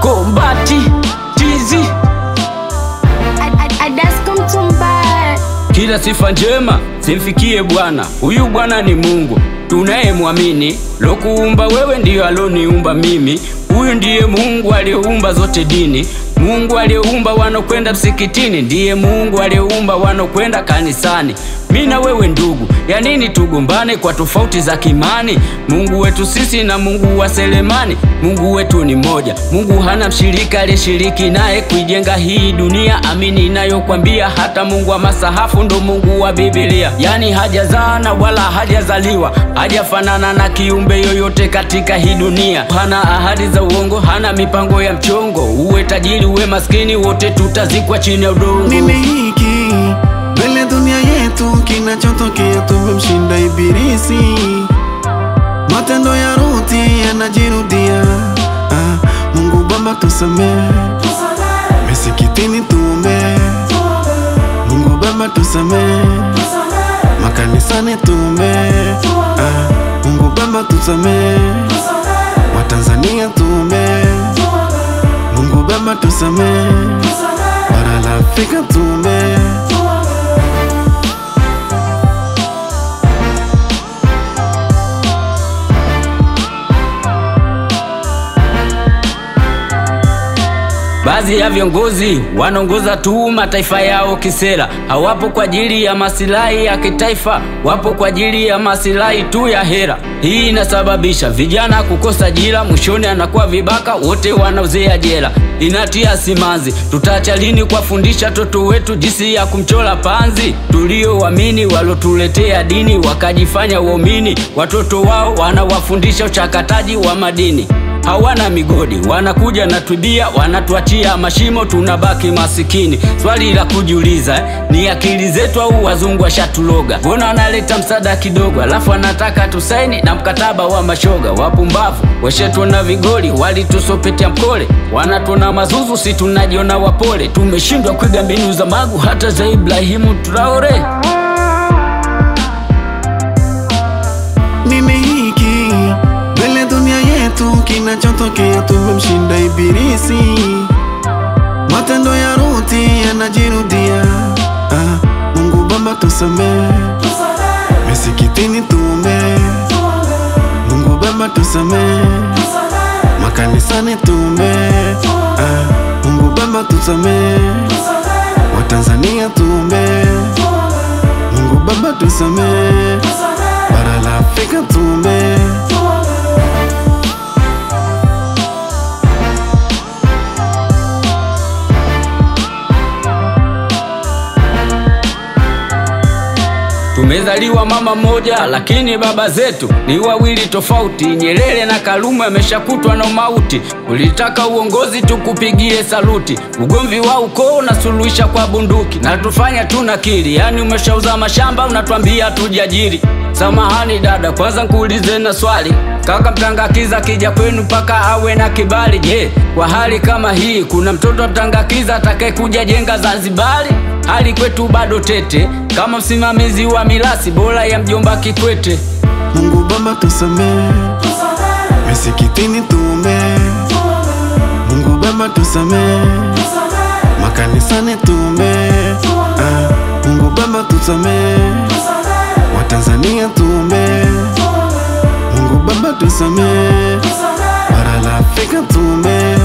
Kombati Tizi kila sifa njema simfikie Bwana. Huyu Bwana ni Mungu tunayemwamini, lokuumba wewe ndiyo aloniumba mimi. Huyu ndiye Mungu aliyeumba zote dini, Mungu aliyeumba wanokwenda msikitini, ndiye Mungu aliyeumba wanokwenda kanisani. Mimi na wewe ndugu, ya nini tugombane kwa tofauti za kimani? Mungu wetu sisi na Mungu wa Selemani, Mungu wetu ni moja. Mungu hana mshirika aliyeshiriki naye kuijenga hii dunia. Amini inayokwambia, hata Mungu wa masahafu ndo Mungu wa Biblia. Yani hajazana wala hajazaliwa, hajafanana na kiumbe yoyote katika hii dunia. Hana ahadi za uongo, hana mipango ya mchongo. Uwe tajiri uwe maskini, wote tutazikwa chini ya udongo. Nini hiki mbele dunia yetu kinachotokea? Tumemshinda Ibilisi, matendo ya Ruti yanajirudia. Mungu Baba tusamee, misikitini tuombe. Mungu Baba tusamee, makanisani tuombe. Mungu Baba tusamee, Watanzania tuombe. Mungu Baba tusamee, bara la Afrika tuombe. Baadhi ya viongozi wanaongoza tu mataifa yao kisera, hawapo kwa ajili ya masilahi ya kitaifa, wapo kwa ajili ya masilahi tu ya hera. Hii inasababisha vijana kukosa ajira, mwishoni anakuwa vibaka, wote wanaozea jela. Inatia simanzi, tutaacha lini kuwafundisha watoto wetu jinsi ya kumchola panzi? Tulioamini walotuletea dini wakajifanya waumini, watoto wao wanawafundisha uchakataji wa madini. Hawana migodi, wanakuja na tubia, wanatuachia mashimo, tunabaki masikini. Swali la kujiuliza, ni akili zetu au wazungu washatuloga? Mbona wanaleta msaada kidogo, alafu wanataka tusaini na mkataba wa mashoga? Wapumbavu, washetuona vigoli, walitusopetia mkole, wanatuona mazuzu, si tunajiona wapole. Tumeshindwa kuiga mbinu za Magu, hata za Ibrahimu Traore. Nini hiki mbele dunia yetu kinachotokea? Tumemshinda Ibilisi, matendo ya Ruti yanajirudia. Mungu Baba tusamee, misikitini tuombe. Mungu Baba tusamee, makanisani tuombe. Mungu Baba tusamee, Watanzania tuombe. Mungu Baba tusamee, bara la Afrika tuombe. Tumezaliwa mama moja, lakini baba zetu ni wawili tofauti. Nyerere na Karume ameshakutwa na mauti. Ulitaka uongozi tukupigie saluti, ugomvi wa ukoo unasuluhisha kwa bunduki. Na tufanya tunakiri, yani umeshauza mashamba unatuambia tujiajiri. Samahani dada, kwanza nikuulize na swali. Kaka mtangakiza kija kwenu paka awe na kibali. Je, kwa hali kama hii kuna mtoto mtangakiza atakayekuja jenga Zanzibari? Hali kwetu bado tete, kama msimamizi wa milasi bora ya mjomba Kikwete. Mungu Baba tusamee, misikitini tuombe. Mungu Baba tusamee, makanisani tuombe. Mungu Baba tusamee, Watanzania tuombe. Mungu Baba tusamee, bara la Afrika tuombe.